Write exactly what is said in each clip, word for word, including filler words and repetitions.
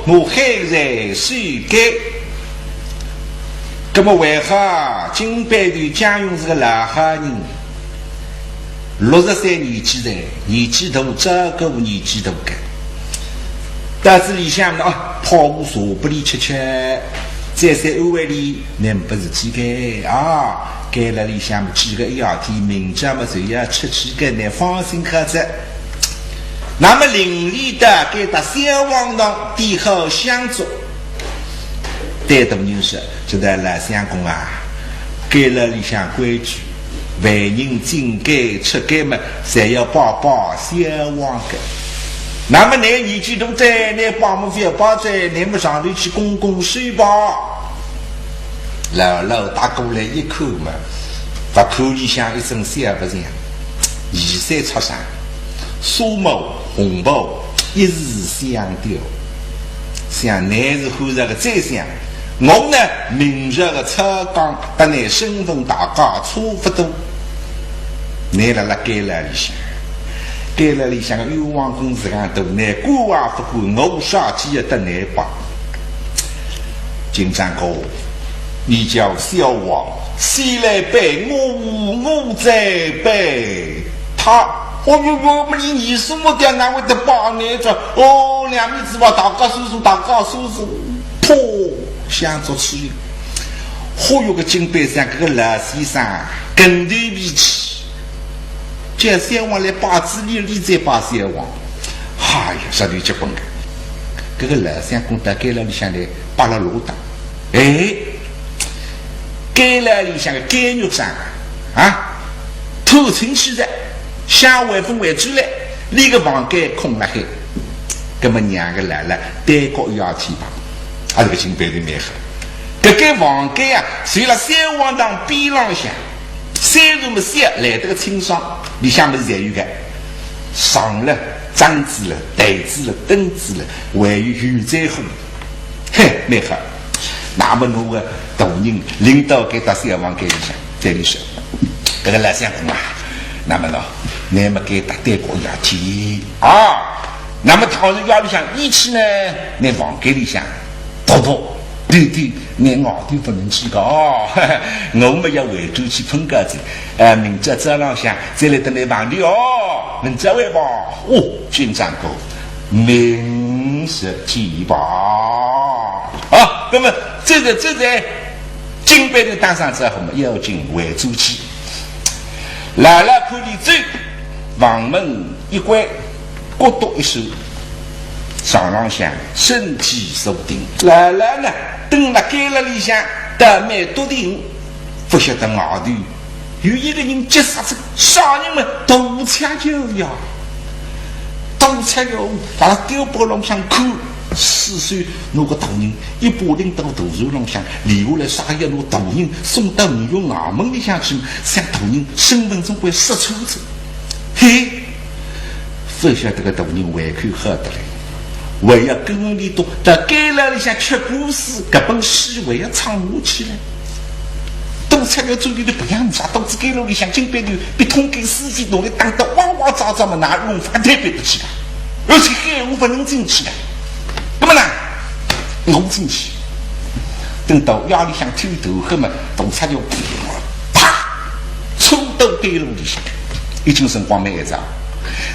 我还在世间。那么为啥金班头江勇是个老好人，六十岁年纪哉，年纪大照顾年纪大个。到仔里向啊，泡壶茶拨俚吃吃，再三安慰俚，倷呒不事体个啊，监牢里向么几个一夜天，明朝么就要出去个，倷放心好哉。 那么另里搭该搭小王堂点好香烛，对大人说，这个老相公啊，监牢里向规矩，犯人进监出监么，侪要拜拜小王个。那么倷年纪大哉，倷拜么覅拜哉，倷么上头去拱拱手吧。老老搭过来一看嘛，勿看里向一身小白相，二三尺长， 纱帽、红袍，一时相调。想倷是何日个宰相，我呢，明朝个朝纲搭倷身份大家差勿多。倷辣辣监牢里向，监牢里向个冤枉工实梗大，倷管也勿管，我啥体要搭倷拜。 金掌过，你叫小王，先来拜我，我再拜他。哦哟哟，么你二叔母的哪会得拜倷哉？哦，两面之望，大家说说，大家说说，噗，香烛吹。嚯哟，个金班头，搿个老先生，跟头脾气。 叫小王来拜仔俚，俚再拜小王。哎呀，实头结棍个。搿个老相公到监牢里向来摆了罗档。哎，监牢里向个监狱长啊，探亲去哉，下回分回转来，俚个房间空辣海。葛么娘个来了，对过一夜天吧，啊，搿个金班头蛮好。搿间房间啊，就辣小王堂边浪向。 虽然么小，来得个清爽，里向么侪有个，床了、凳子了、台子了、凳子了，还有油柴火。嘿，蛮好。那么拿个大人领到该搭小房间里向，对俚说，搿个老相公啊，那么喏，倷么该搭对过一夜天啊，那么倘若夜里向厌气呢，倷房间里向 婆婆，对对，倷外头勿能去个哦，我么要回转去困觉哉。呃，明朝早浪向再来搭倷碰头哦，明朝会吧？哦，金掌过，明日见吧。啊，那么这个这个金班头打声招呼嘛，要紧回转去。老老看俚走，房门 一关，咯笃一闩，床浪向身体坐定。老老呢，蹲辣监牢里向，倒蛮笃定，勿晓得外头有一个人急煞哉，啥人么？大赤脚呀！大赤脚辣辣吊把浪向看，四手拿个大人一把拎到大船浪向，留下来啥要拿大人送到五岳衙门里向去，想大人身份总归说错哉。 嘿，勿晓得个大人胃口好得来，还要跟俚笃到监牢里向吃官司，搿本戏还要唱下去嘞。大赤脚嘴里头白相啥，到仔监牢里向金班头，拨通奸司机拿来打得哇哇喳喳嘛，哪弄法对勿起个，而且喊我勿能进去个。那么呢，我进去，等到夜里向天头黑嘛，大赤脚啪 冲到监牢里向，已经辰光蛮晏哉，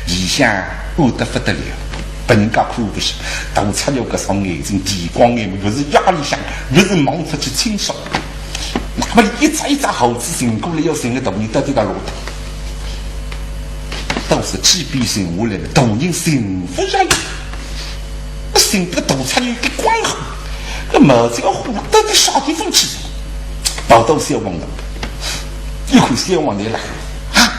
里向暗得勿得了，拨人家看勿见。大赤脚搿双眼睛，电光眼嘛，越是夜里向，越是望出去清爽。那么一只一只猴子寻过来要寻个大人到底辣哪搭？倒是几遍寻下来了，大人寻勿着了。寻得大赤脚一光火，搿毛脚虎到底啥地方去了？跑到小王堂， 一看小王来了，哈，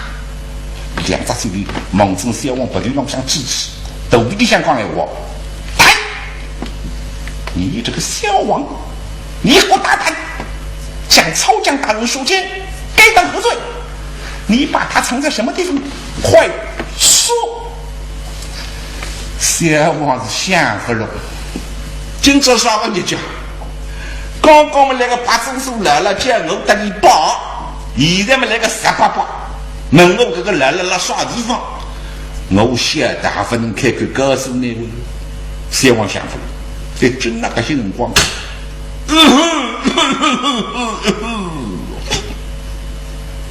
两只手里望准小王鼻头浪向指指，肚皮里向讲闲话：“哎，你这个小王，你个大胆，向操江大人说奸，该当何罪？你把他藏在什么地方？快说！”小王是想勿落，今朝啥个日脚？ 刚刚么来个八珍酥老老叫我搭俚拜，现在么来个十八八，问我搿个老老辣啥地方？我晓得还勿能开口告诉倷个。小王想勿落，对准那个辰光，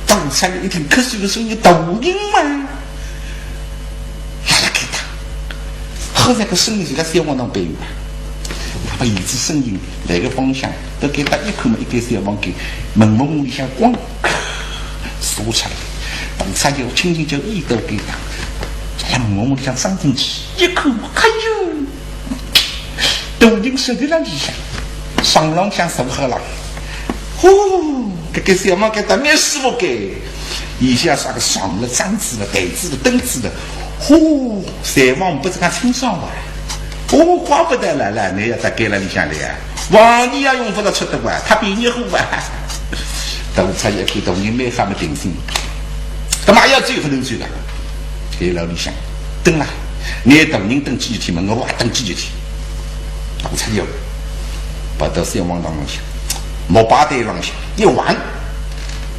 当差一听咳嗽个声音，大人嘛，辣辣该搭，好像个声音就辣三房当背后啊。那么沿着声音来个方向，到该搭一看嘛，一间小房间，门缝里向光 射出来，当差就轻轻叫伊到该搭，辣门缝里向张进去，一看，哎哟，大人实在辣里向，床浪向坐好了。呼，搿个小房间倒蛮舒服个，里向啥个床了、凳子了、台子了、凳子了，呼，侪放拨自家清爽了。 哦，怪不得了，了，倷要到监牢里向来啊？皇帝也用勿着出的哇，他比你好啊。当差一看大人蛮好么定心，搿么也要走勿能走了。监牢里向，等啦，倷大人等几日天嘛，我也等几日天。当差要跑到小房间浪向，木板台浪向一横，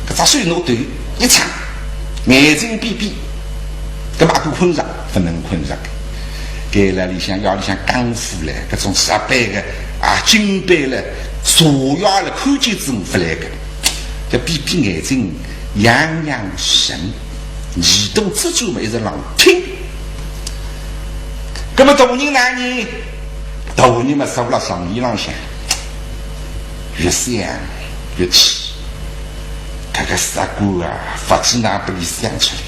搿只手拿头一撑，眼睛闭闭，搿么也困着，勿能困着。 监牢里向，夜里向更苦嘞，搿种石板个啊，井板嘞，坐下来看见子勿来个，搿闭闭眼睛，样样神，耳朵遮住么一直浪听。搿么大人哪能？大人嘛坐辣床沿浪向，越想越气。 搿个杀官啊，勿知哪能拨伊想出来。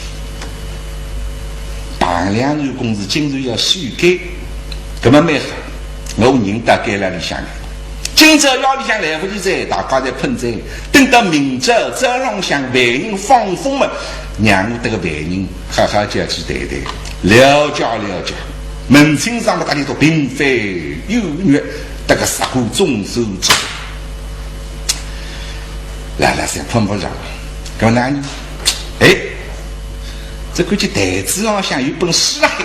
碰两日公事，今朝要修改，搿么蛮好，我人到监牢里向来。今朝夜里向来勿及哉，大家侪困哉，等到明朝早浪向犯人放风么，让我搭个犯人好好叫去谈谈，了解了解，问清爽么，大家都并非有冤，搭个杀官总算出。 老老想困勿着，搿么哪能？哎，只看见台子浪向有本书辣海，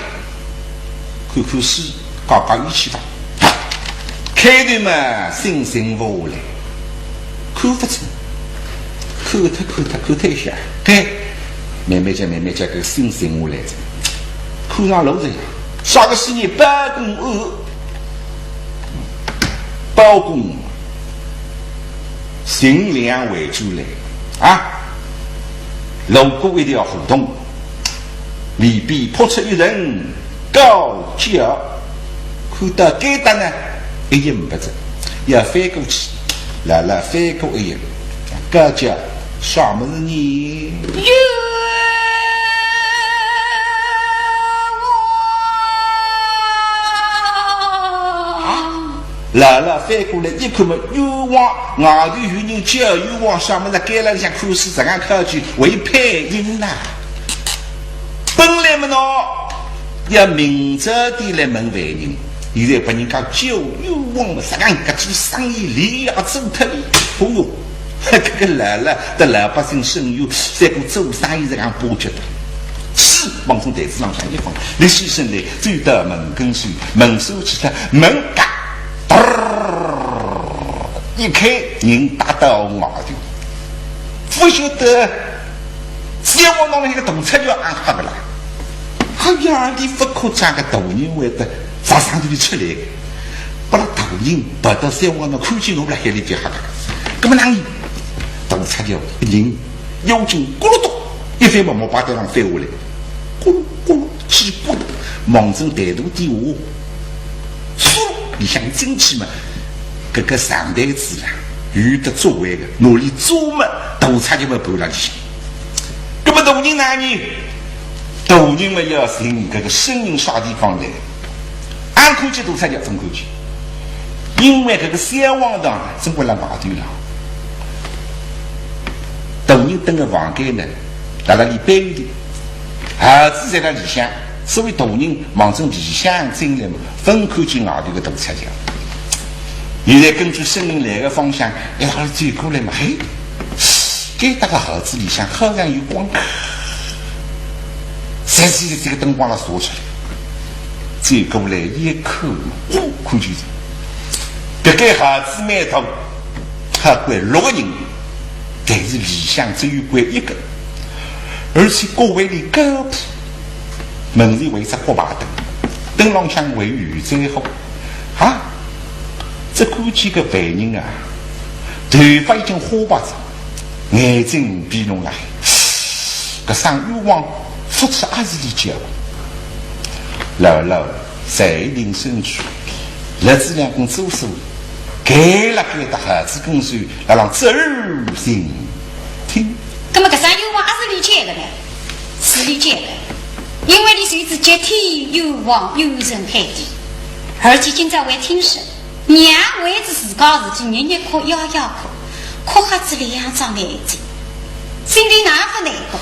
看看书，加加意气吧。开头嘛，心情勿好嘞，看勿清，看脱看脱看脱一歇，嘿，慢慢叫慢慢叫，搿心静下来哉，看上路哉呀，啥个事呢？包公案，包公 寻粮回转来啊，路过一条胡同，里边扑出一人高叫，看到该搭呢，一人勿着，要翻过去，老老翻过一人，高叫啥物事呢？冤枉！ 老老翻过来一看么，冤枉，外头有人叫冤枉，啥么辣监牢里向看书，实梗靠近，为配音呐。本来么喏，要明朝点来问犯人，现在拨人家叫冤枉么，实梗搿句生意连夜做脱了。哦哟，搿个老老搭老百姓伸冤，像个做生意实梗巴结的。 书望仔台子浪向一放，立起身来，走到门跟首，门闩起脱，门嘎，嘚儿一开，人踏到外头，勿晓得小房间浪向个大赤脚也吓个啦。哎呀，俚勿可讲个大人会得啥场头里出来个，拨拉大人跑到小房间看见我辣海里就吓个。搿么哪能？大赤脚人 腰筋咕噜咚，一翻么，木板台浪翻下来，咕噜咕噜，叽咕噜，望准台肚底下，嗖，里向进去么，搿个长台子啦，有得座位个，拿俚坐么，大赤脚么盘辣里向。搿么大人哪能？大人么要寻搿个声音啥地方来？ 俺看见大赤脚，勿看见，因为搿个小房间总归辣外头了。大人蹲个房间呢，辣辣里背后头，孩子侪辣里向，所以大人望准里向进来嘛，勿看见外头个大赤脚。现在根据声音来个方向，一道走过来嘛，嘿， 该搭个盒子里向好像有光，实际是搿个灯光辣射出来。走过来一看，哦，看见哉，搿个盒子蛮大，好怪六个人，但是里向只有关一个，而且角位里高铺，门前还有只角牌灯，灯浪向还有油纸灰。啊，只看见个犯人啊，头发已经花白哉，眼睛闭拢了，搿声冤枉勿出阿是里叫。老老在定身处，勒仔两根粗索，盖勒盖搭盒子跟首，辣浪侧耳倾听。葛末搿声冤枉阿是里叫个呢？是里叫个，因为伊是一只集体冤枉，冤沉海底，而且今朝还听说 娘为仔自家事体日日哭夜夜哭，哭瞎仔两只眼睛，心里哪勿难过？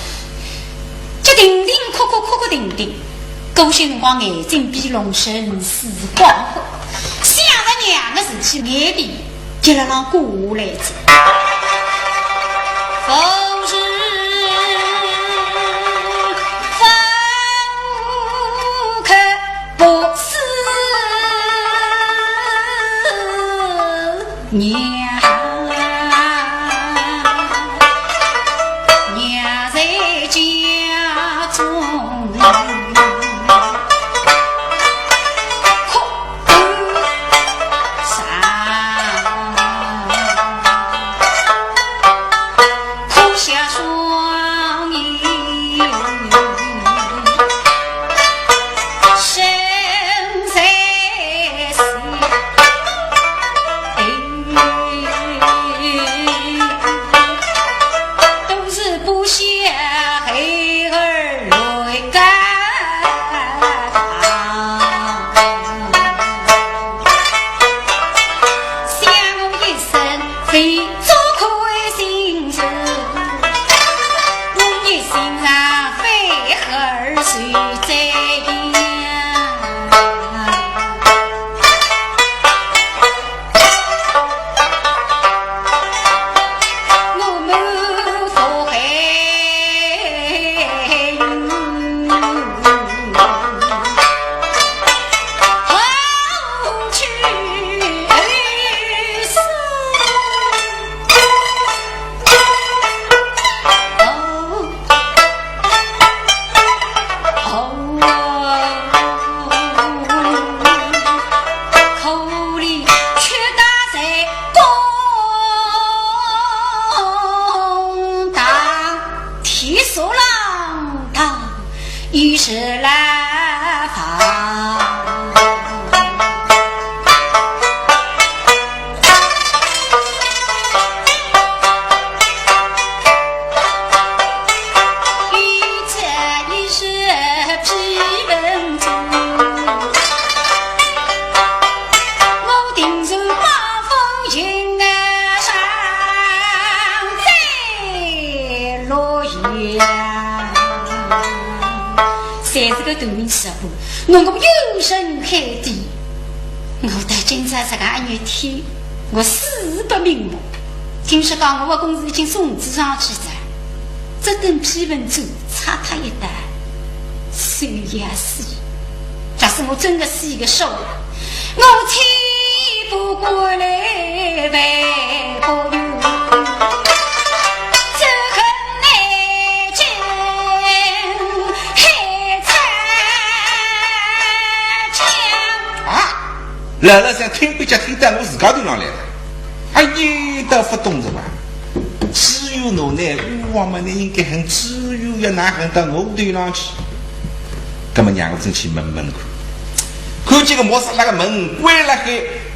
就停停哭哭哭哭停停，搿歇辰光眼睛闭拢，神思恍惚，想着娘个事体，眼泪就辣浪挂下来哉。侪是个断命师傅，弄个冤沉海底。我到今朝搿个阿月天，我死勿瞑目。听说讲我个公事已经送仔上去哉，只等批文纸拆脱一道，死也死。假使我真个死个手了，我千不过来万不由。 啊，老老想听不讲，听到我自家头上来了。哎呀，倒勿懂是吧？只有侬呢，冤枉嘛，侬应该恨，只有要哪恨到我头上去。葛么让我进去问问看。看见个木塞拉个门关辣海，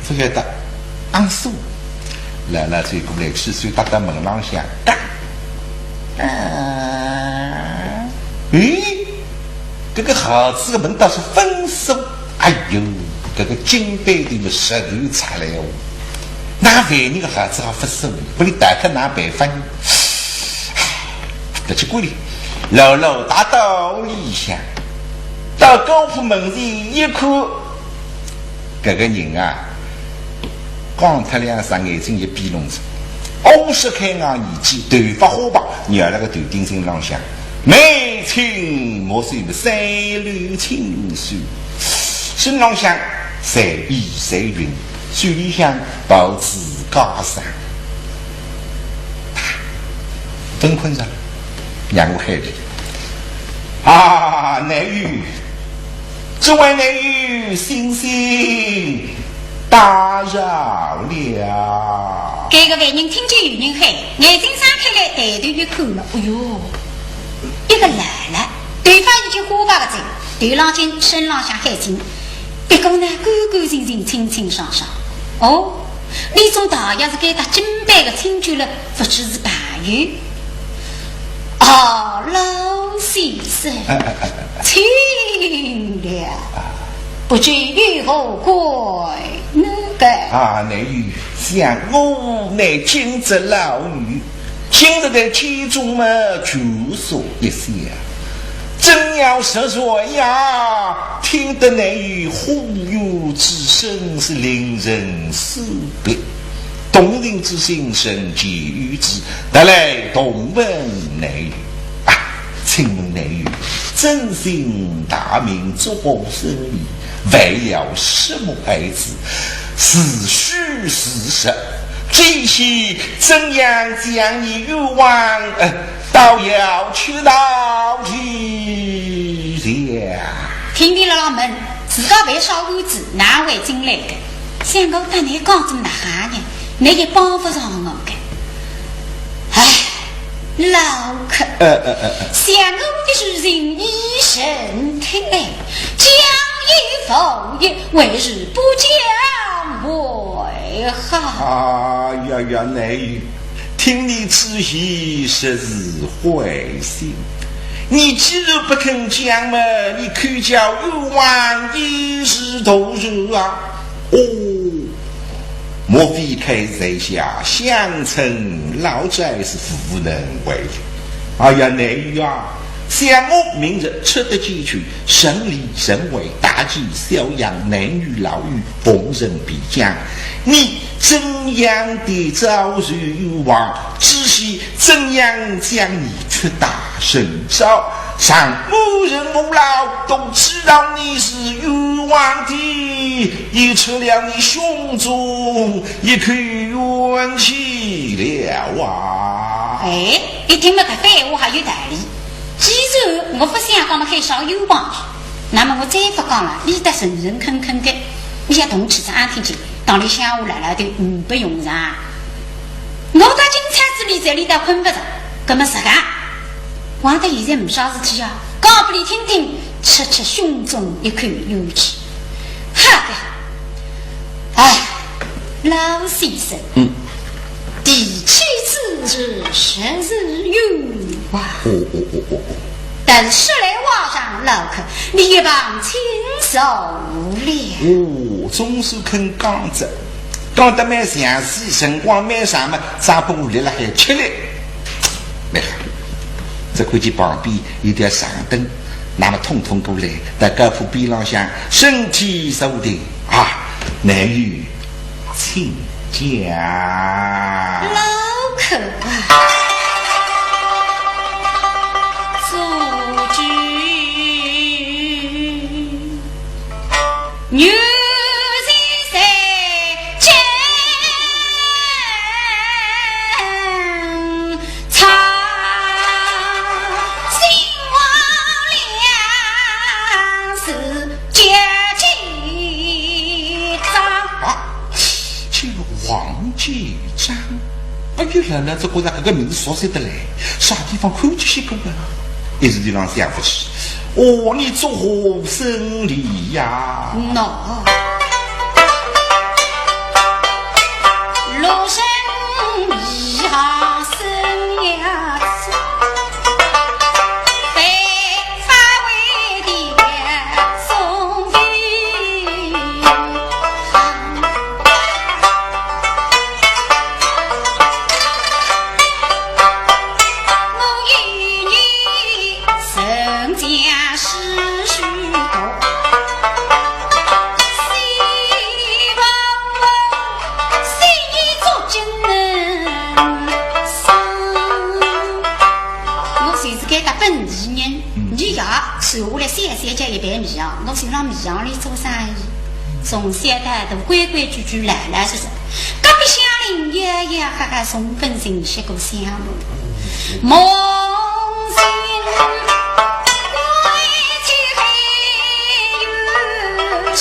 勿晓得打锁。老老走过来，去手搭到门浪向，嘎。 啊，咦，搿个盒子个门倒是勿锁。哎哟，搿个金杯头么实头出来哦。哪犯人个盒子还勿锁，拨伊打开哪办法呢？勿去管伊，老老踏到里向，到姑婆门前一看， 搿个人啊，光脱两只眼睛一闭拢仔，乌须开眼，年纪头发花白，染了个头顶顶浪向，眉清目秀，三绺青丝，身浪向彩衣彩裙，手里向抱仔袈裟。勿困哉，让我喊伊。啊，难有，这位难有，醒醒。打扰了。搿个犯人听见有人喊，眼睛张开来，抬头一看嘛，哎哟，一个老老，头发已经花白个哉，头浪巾、身浪向海巾，不过呢，干干净净、清清爽爽。哦，俚总大约是该搭金班个亲眷了，勿知是朋友。啊，老先生，请了。 不知有何贵干？啊，乃有，想我乃今日老妪，今日个体重嘛，全数一些。正要入睡呀，听得乃有呼唤之声，是令人思别。动人之心，神奇于之，特来动问乃有。 啊，请问乃有尊姓大名，作何生理，为了什么孩子？是虚是实？这些怎样将你冤枉，呃，倒要去到底了。听俚辣辣问，自家犯啥案子，哪会进来个？像我搭倷讲仔哪哈呢？倷也帮勿上我个。唉， 老客，呃，呃，呃，呃。想我的是情义深厚，讲也无益，为是不讲为好。哎呀呀，乃有，听你此言，实是坏心。你既然不肯讲嘛，你口叫冤枉也是徒然啊。哦， 莫非太在下乡村老宅是无能为力。哎呀，乃有啊，想我明日出得街去，城里城外大街小巷，男女老幼，逢人必讲，你怎样的遭受冤枉，知县怎样将你屈打成招，让无人无老都知道你是冤枉的， 也出了你胸中一口怨气了啊！哎，一听么搿番闲话还有道理。既然我勿想讲么喊啥冤枉，那么我再勿讲了，俚倒诚诚恳恳个，俚也动气只阿听见，当里乡下来了就呒不用场。我到今朝子里在里头困勿着，搿么实梗，我到现在没啥事体啊，讲拨俚听听，出出胸中一口怨气。好个， 哎，老先生，嗯。提起此事，实是冤枉。哦，哦，哦，哦，哦。但是说来话长，老客，你一旁请坐了。哦，总算肯讲哉，讲得蛮详细，辰光蛮长嘛，张伯虎立辣海吃力。蛮好，只看见旁边有条长凳，那么统统过来，到高铺边浪向身体坐定。 啊，乃有请讲。老客啊，做主，女婿在京 唱新王两字结记章。啊，这个王继章，哎呀，老老只觉着搿个名字熟悉得来，啥地方看见歇过啊？一时头浪想勿起。哦，你作何生理呀？喏。 我就是该搭本地人，嗯。伲爷传下来小小叫一爿米行，我就辣米行里做生意，从小到大规规矩矩、老老实实，隔壁乡邻也也哈哈送份信息过相骂。 梦醒归去还有日。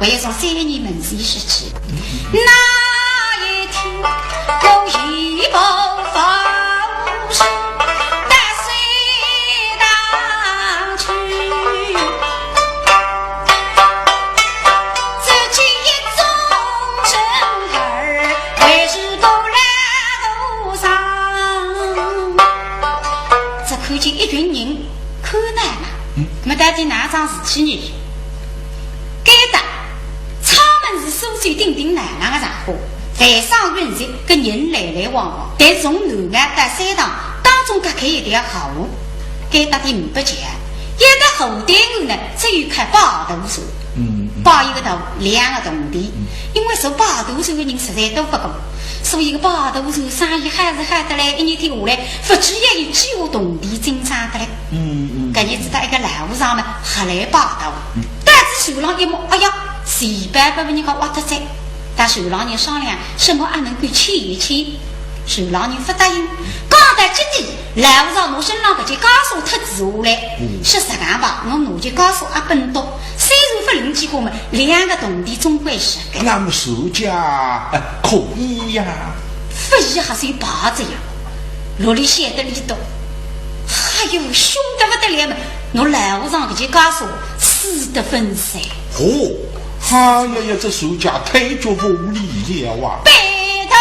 还从三年门前说起。那一天，我一步步是踏水当去，只见一种人儿，还是个老和尚。只看见一群人看热闹，那么到底哪桩事体呢？ 该搭阊门是苏州鼎鼎闹闹个场化，繁商云集，个人来来往往。但从南外到山塘，当中隔开一条河。该搭的呒不桥，一个河对岸呢，只有开摆渡船。嗯，嗯。摆一个渡，两个铜钿。嗯。因为坐摆渡船的人实在多不过，所以个摆渡船生意好是好得来，一日天下来，不止也有几个铜钿进账得来。嗯，嗯。搿日子搭一个老和尚嘛，还来摆渡。嗯。 但是船浪一摸，哎呀，钱包拨人家挖脱哉。搭船浪人商量，什么阿能够牵一牵？船浪人不答应。讲到这地，老和尚拿身浪搿件袈裟脱仔下来，嗯。说实梗吧，我拿件袈裟也本多，虽然不灵几化嘛，两个铜钿总归是个。那么船家，呃，可以呀。不依还是有牌子呀。 落里写得里头，哎哟，凶得不得了嘛！我老和尚搿件袈裟，撕得粉碎。哦，哎呀呀，这手脚太绝无理了啊！背头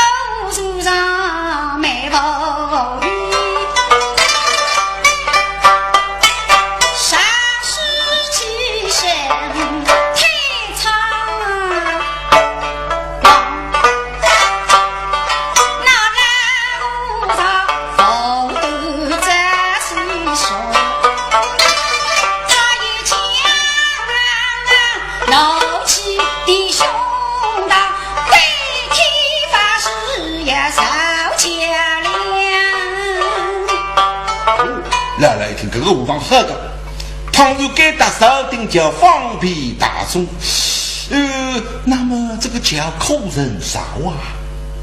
手上没毛病，啥事体身体 来来，一听，搿个和尚说个，倘若该搭造定桥方便大众，呃，那么这个桥可曾造啊？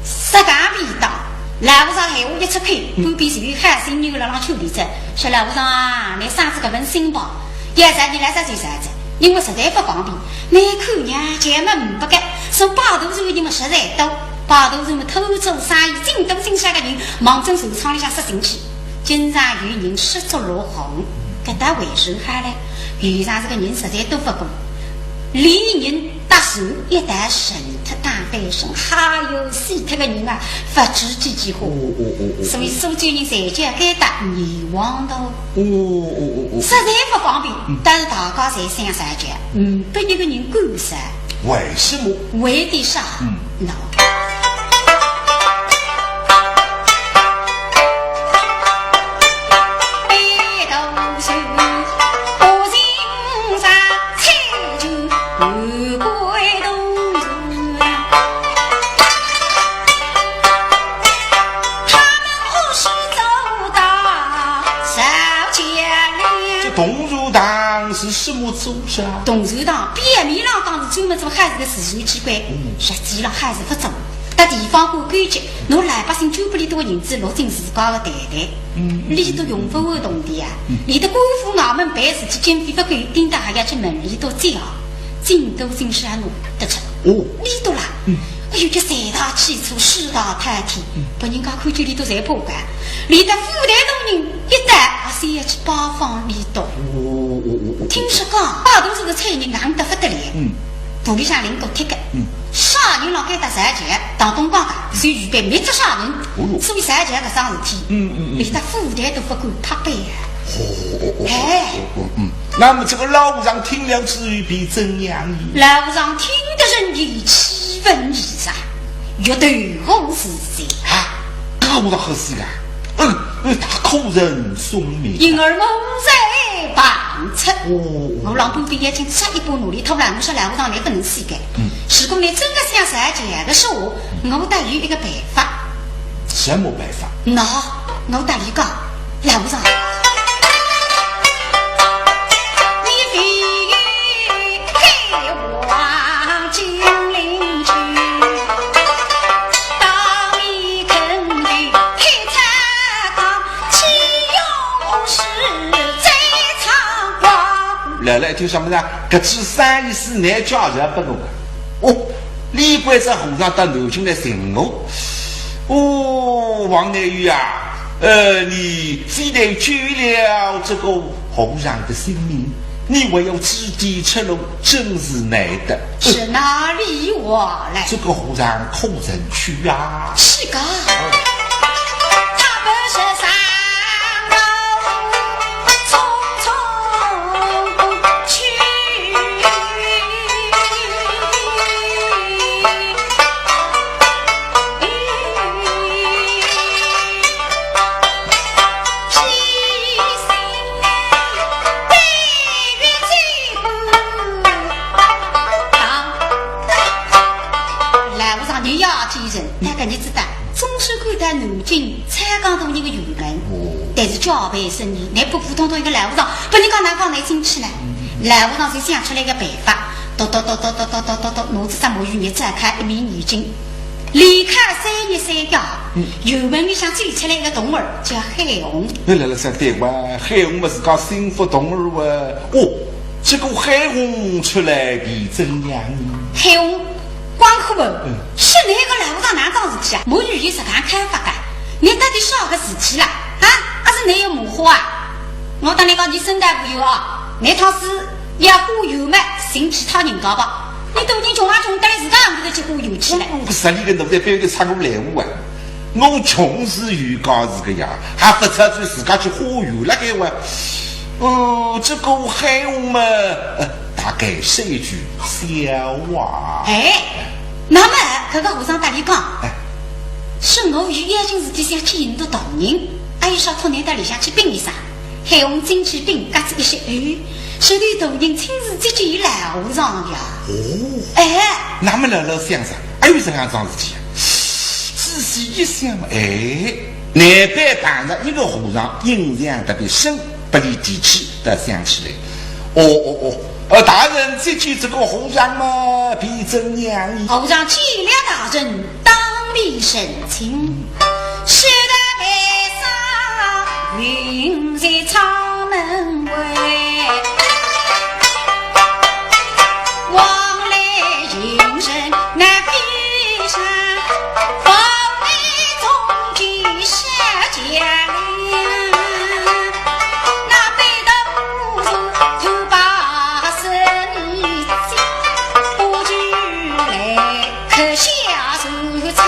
实梗便当，老和尚闲话一出口，嗯。旁边就有好心人辣浪劝俚哉，说老和尚啊，倷生仔搿份心吧，要造倷来造就造哉，因为实在不方便。倷看呀，前门不该，说摆渡船的人嘛实在多，摆渡船嘛偷走生意，进都进去个人，望准船舱里向塞进去。 经常有人失足落河，搿搭回收下来，有上是个人实在多不过，连人带船一道沉脱打翻身，还有死脱个人啊，不知几几化。哦，哦，哦，哦。所以苏州人侪叫该搭泥黄渡。哦，哦，哦，哦。实在不方便，嗯。但是大家侪想上去，嗯，拨一个人赶上。为什么？为的啥？嗯。喏。 这同仁堂是什么做事啊？同仁堂表面浪当是专门做好事个慈善机关，嗯。实际浪好事勿做。 搭地方官勾结，拿老百姓捐拨俚笃个银子落进自家个袋袋，嗯，嗯，俚笃用勿完铜钿啊，嗯，俚笃官府衙门办事体经费勿够，应当还要去问俚笃借啊，进都进是还拿得出。哦。俚笃啦，嗯，哎哟，叫财大气粗，势大太体，嗯，拨人家看见俚笃侪怕个。俚笃府台大人一到，也是要去拜访俚笃。哦，哦，哦，哦。听说讲，摆渡船个差人硬得勿得了。嗯。 肚里向领过贴个，嗯，啥人辣该搭造桥，当中讲个，就预备灭杀啥人，哦哟，所以造桥搿桩事体，嗯，嗯，嗯，连得府台都勿敢拍板啊。哦，哦，哦，哎，哦，哦，嗯，那么这个老和尚听了之后便怎样呢？老和尚听得人气，气愤异常，欲投河自尽。啊，搿个和尚吓死啊！嗯，嗯，大可人送命。因而我在旁侧。哦，哦。我浪旁边眼睛眨一把，努力偷懒，我说老和尚，倷勿能死个。嗯。如果倷真个想造桥个说话，我倒有一个办法。什么办法？喏，我搭倷讲，老和尚，你非要给我 来来，就什么呢？搿次生意是倷介绍拨我个。哦，李贵这和尚到南京来寻我。哦，王乃宇啊，呃，你非但救了这个和尚的性命，你还要指点出路，真是难得。是哪里话来？这个和尚可曾去啊？是个。他不是三 匆匆去。老和尚，倷要记住，搿个日子到，总算赶到南京 才讲到倷个辕门，哦。但是交陪生意，倷普普通通一个老和尚，拨人家哪讲倷进去呢？老和尚就想出来一个办法，咚咚咚咚咚咚咚咚咚，拿仔只木鱼捏展开一面眼睛，连看三日三夜，嗯。辕门里向走出来一个童儿叫海洪。哎，老和尚，对哇，海洪嘛是讲心腹童儿哇。哦，这个海洪出来的怎样？海洪 光火哦，嗯。是倷个老和尚哪桩事体啊？木鱼也是搿样开法个，倷到底啥个事体啦？啊，还是倷要骂我啊？我搭倷讲，倷身段勿对哦，倷趟子要花园么，寻其他人家吧。倷大人穷啊穷得来，自家也勿得去花园去了。我个实力个奴才，背后头插我来话啊！我穷是有家是个呀，还勿出去自家去花园了该哇？哦，这个海洪嘛，呃， 大概是一句笑话。哎，那么搿个和尚搭俚讲，哎。是我有要紧事体想去引渡大人，阿有啥托倷到里向去禀一声。海洪进去禀，嘎吱一歇，哎，说倷大人亲自接见老和尚呀。哦。哎。那么老老想想，阿有这样桩事体啊？仔细一想嘛，哎，难办办着一个和尚印象特别深， 拨俚提起，倒想起来。哦，哦，哦，呃，大人接见这个和尚嘛，便怎样？和尚见了大人，当面成亲，是得台上云在草门外，往来行人难分散，风雨中间失脚了。 那背头是头把生意，不知来可下手唱，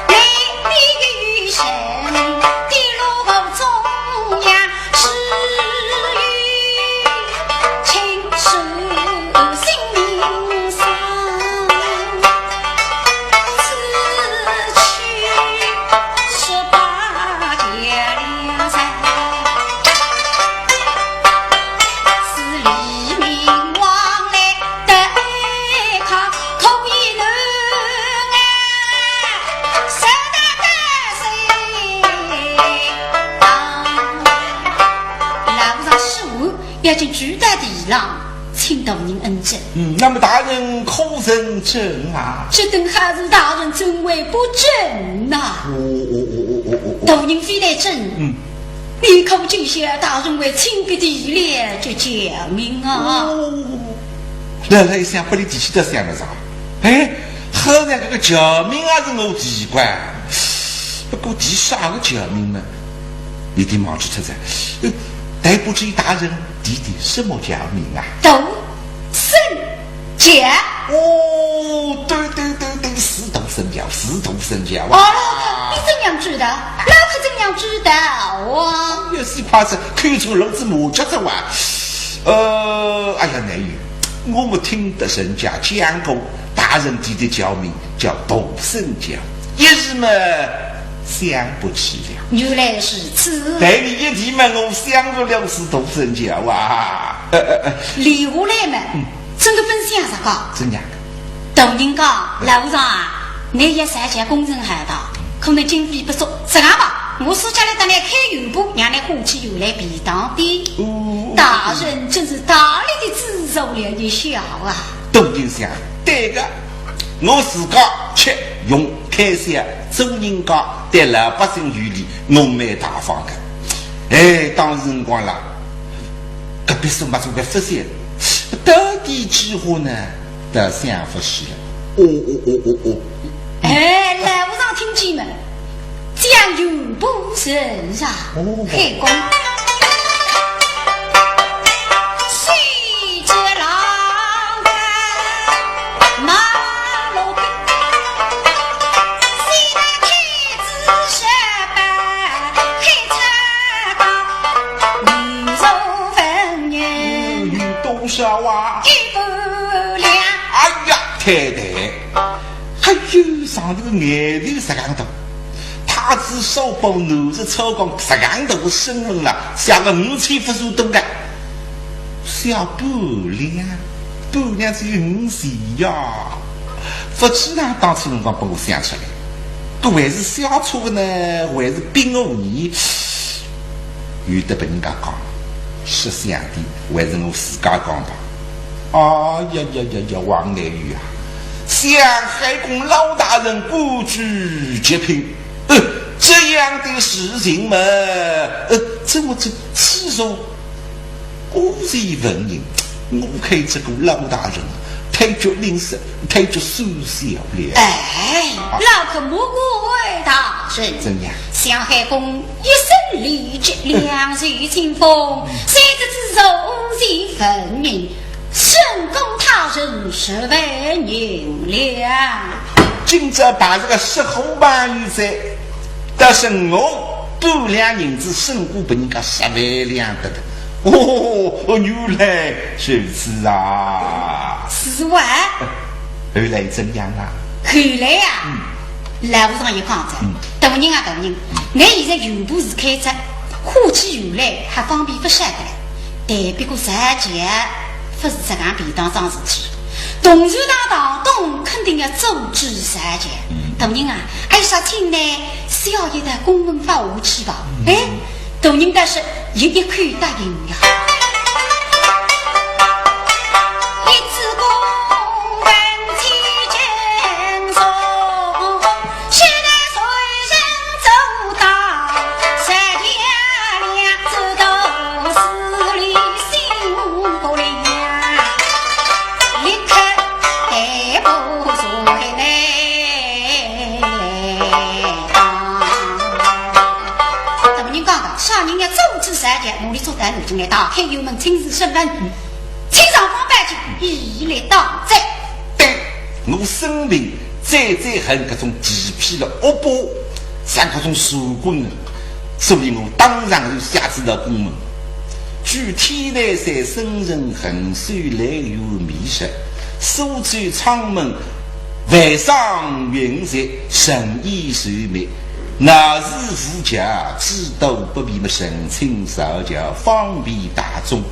来比喻神的路中央是有情深深命丧。此去 十八节良辰，是黎民往来的依靠，可以能哎，实得感谢。老和尚说完，要紧跪到地浪，请大人恩准。嗯，那么大人可认真啊？这等还是大人准还不准呐？哦，哦，哦，哦，哦，哦，哦。大人非但准，嗯。你可知晓大人为请个地来就救命啊？哦，老和尚一想，拨俚提起倒想勿着。哎，好像搿个救命啊是我提过，不过提啥个救命呢？有点忘记脱哉。呃，但不知大人提的什么救命啊？都 生脚。哦，对对对对，是独生脚，是独生脚啊。哦，老客，你怎样知道？老客怎样知道啊？也是怕是看错老子母脚子哇。呃，哎呀，难有，我们听得人家讲过，大人提的教名叫独生脚，一时嘛想不起了。原来如此。但你一提嘛，我想出了是独生脚啊。呃呃呃，留下来嘛，嗯。 真个分享实梗。怎样？大人讲，老和尚啊，倷也是一个功成海道，可能经费不足，这样吧，我私家里搭倷开油铺，让倷花起油来便当点。哦。大人真是大力的资助了一下啊。大人想，对个，我自家吃用开销，做人家对老百姓有礼，我蛮大方的。哎，当时辰光啦， 搿笔数嘛总归勿少，到底几化呢？倒想勿起了。哦哦哦哦哦。哎，老和尚听见么，讲有不是啊？哦。嘿，公。 有多少啊？一百两。哎呀，太太，还有上头个眼头实梗大，太子少保奴才操控实梗大个身份了，写个五千勿算多个，写半两，半两只有五钱呀。勿知道当初辰光拨我想出来，搿还是写错个呢，还是逼我呢？ 有得拨人家讲，说相点，还是我自家讲吧。哎呀呀呀呀，王乃宇啊，想海公老大人官居极品，呃，这样的事情嘛，呃，怎么这自从我是文人，我看这个老大人，太觉吝啬，太觉缩小了。哎，啊。老克莫怪大人。怎样？想海公 一身礼节，两袖清风，三十之寿，五十分明，胜过他人十万银两。今朝把这个十虎榜一在，但是我半两银子胜过别人家十万两得的。哦，原来如此啊。是啊。后来怎样啊？后来啊，嗯。 老和尚也讲着，嗯。大人啊，大人，嗯。倷现在有部事开着，火器用来还方便勿晓得了。但不过实际勿是实梗便当桩事体。同时当当中肯定要组织实际。嗯。大人啊，还是请呢，小爷的公文发下去吧。嗯。哎， 大人倒是一一口答应呀。一支公文提前送，现在随人走到，三天两日都是里辛苦了，立刻得不住嘞。 大人讲个，啥人要组织实际，努力做到南京来，打开油门，亲自审问，请上方拜见，一一来当。对，我生平最最恨搿种地痞了恶霸，像搿种乱棍的，所以我当场就下这道公文。据天台山僧人横竖来由迷失，苏州阊门 万丈云石，神医寿命，乃是无价之宝不比么，诚请赐教，方便大众。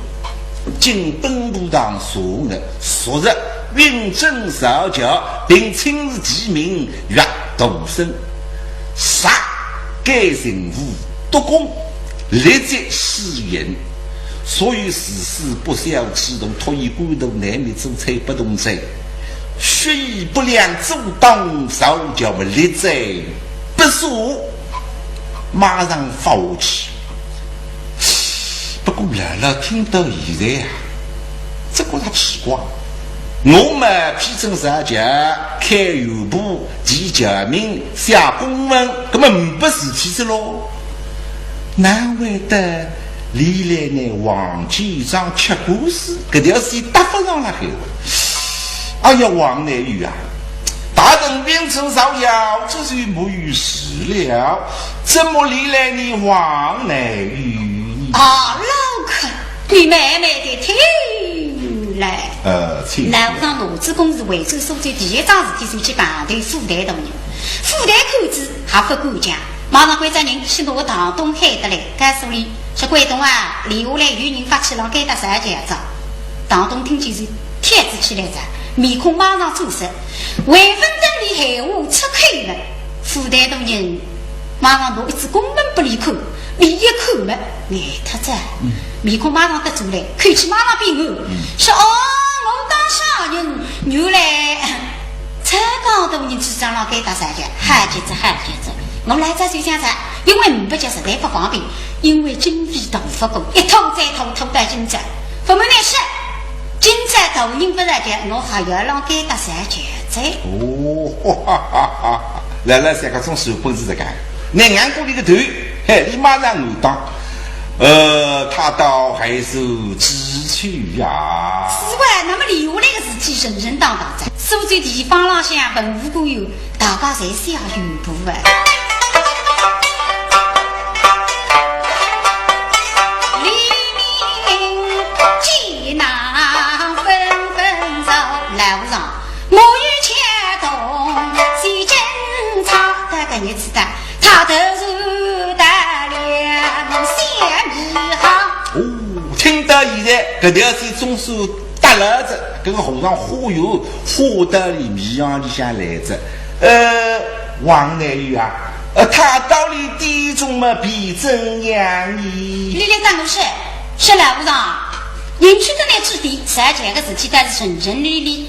今本部堂所呢，昨日运真赐教，并请示其名曰杜生。查该人无 督工，立即施行。所以自此不孝之徒，托伊官渡难免做差不动作，血雨不良，阻挡赐教么，立即不赦，马上发下去。不过老老听到现在啊，只觉着奇怪。我嘛批准赐教，开油布，提教名，写公文，搿么呒不事体哉咯。 难为得历来呢，王建章吃官司，搿条线搭勿上了海。哎呀，王乃宇啊，大人命中造要，这就没有事了，怎么历来呢，王乃宇呢？啊，老克，你慢慢地听来。呃，请讲。老和尚拿仔公事回转苏州，第一桩事体是去碰头府台大人。府台看仔还勿敢讲， 马上关照人去拿唐东喊得来，告诉伊，说关东啊，留下来有人发起了该搭事体哉。唐东听见是帖子起来哉，面孔马上转色，还勿等伊闲话出口呢，府台大人马上拿一只公文拨伊看，伊一看嘛，呆脱哉，嗯。面孔马上得转来，口气马上变暗，嗯。说，哦，我当啥人，原来 才讲大人去张老该搭事体，好极哉，好极哉。我来哉就想哉，因为呒不脚实在勿方便，因为经费大勿够，一拖再拖，拖到今朝，勿瞒倷说，今朝大人勿在家，我还要让该搭三姐哉。哦，哈哈哈哈，老老实实搿种算本事的干，拿硬骨头一头，嘿，伊马上硬当。呃，他倒还是知趣呀。是哇，那么留下来个事体顺顺当当哉。苏州地方浪向文武官员，大家侪是要有步啊。黎民见那纷纷扰，老和尚，我与且同，谁争吵？大概你知道，他突然大量笑迷航。哦，听到现在，搿条线总算搭牢哉，搿个和尚花园花到里迷航里向来哉。呃，王乃宇啊，呃，他到底点中么，便怎样呢？你来搭我说，说老和尚，人去得来之地，啥件个事体，但是顺顺利利。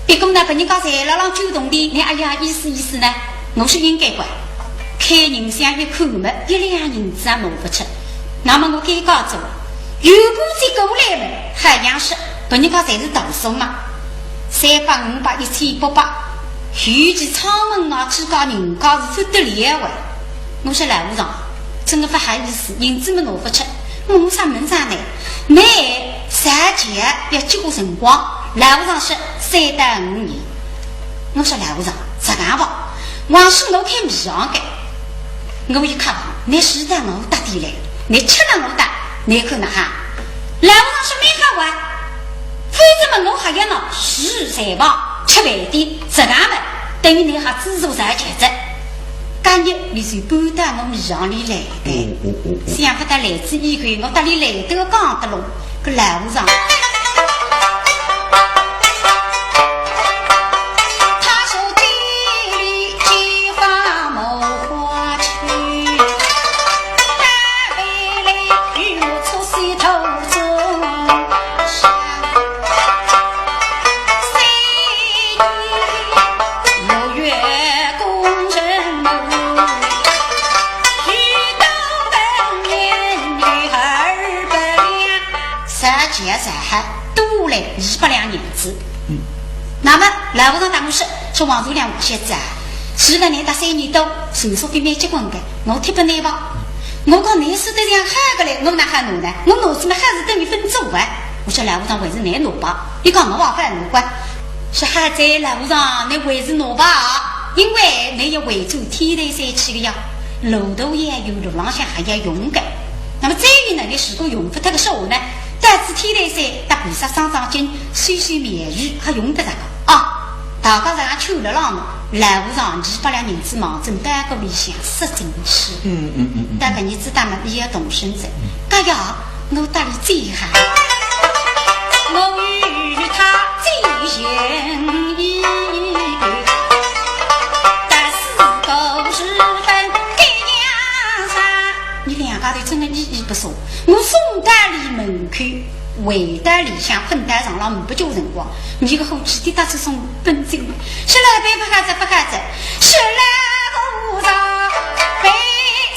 别个呢，别人家侪辣浪九洞里，你哎呀，意思意思呢？我说应该管。开人相一看么，一两银子也拿勿出。那么我该讲做，有个结果来么，好像是，别人家侪是读书嘛，三百五百一千八百，尤其阊门外之家人家是勿得了啊。我说老和尚，真个勿好意思，银子么拿勿出，我啥问啥呢？倷啥件要几化辰光？老和尚说三到五年。我说老和尚，实梗吧，横竖我开迷航个，我一看，倷是搭我搭点来，倷吃了我搭，倷看哪哈？老和尚说蛮好啊，反正么我还要拿食材吧，吃饭店，实梗么，等于倷还资助啥件哉。 今日你是搬到我迷航里来的，哦，哦，哦，哦。想不到来仔以后，我搭你来得讲得拢，个老和尚。他说：“千里千花百花去，但为了与我出西头中山。”多来二百两银子。嗯。那么老和尚搭我说，说王善良王小姐啊，住了倷搭三年多，住宿费蛮结棍个，我贴拨倷吧。我讲倷说得像好个嘞，我哪哈拿呢？我拿仔么还是等于分租啊。我说老和尚还是倷拿吧，伊讲我也勿拿个。 说好哉老和尚，倷还是拿吧，因为倷要回转天台山去个呀，路途也远，路浪向还要用个。那么再有呢，倷如果用勿脱个说话呢，到仔天台山搭菩萨赏赏金，修修庙宇，还用得着个啊。大家实梗劝了浪呢，老和尚二百两银子望准包裹里向塞进去。嗯，嗯，嗯，嗯。大概你知道嘛，伊要动身哉。嗯。搿呀， 我搭俚最好，我与他最情意，但是个时分的样子。你两家头真的依依不舍。我送到俚门口，回到里向困到床浪没几化辰光，你个伙计跌搭仔送奔进来，说老板勿好哉，勿好哉，说老和尚被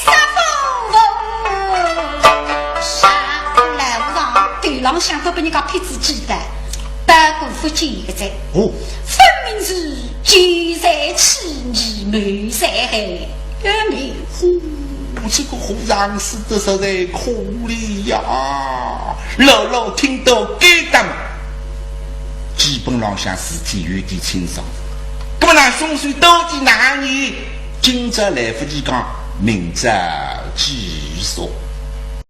杀夫妇。 啥？老和尚头浪向都拨人家劈仔几刀，包裹勿见个哉。哦。分明是奸贼起义，谋财害命。呼，这个和尚死得实在可怜呀！老老听到该搭么，基本浪向事体有点清爽。那么呢，凶手到底哪里？今朝来勿及讲，明朝继续。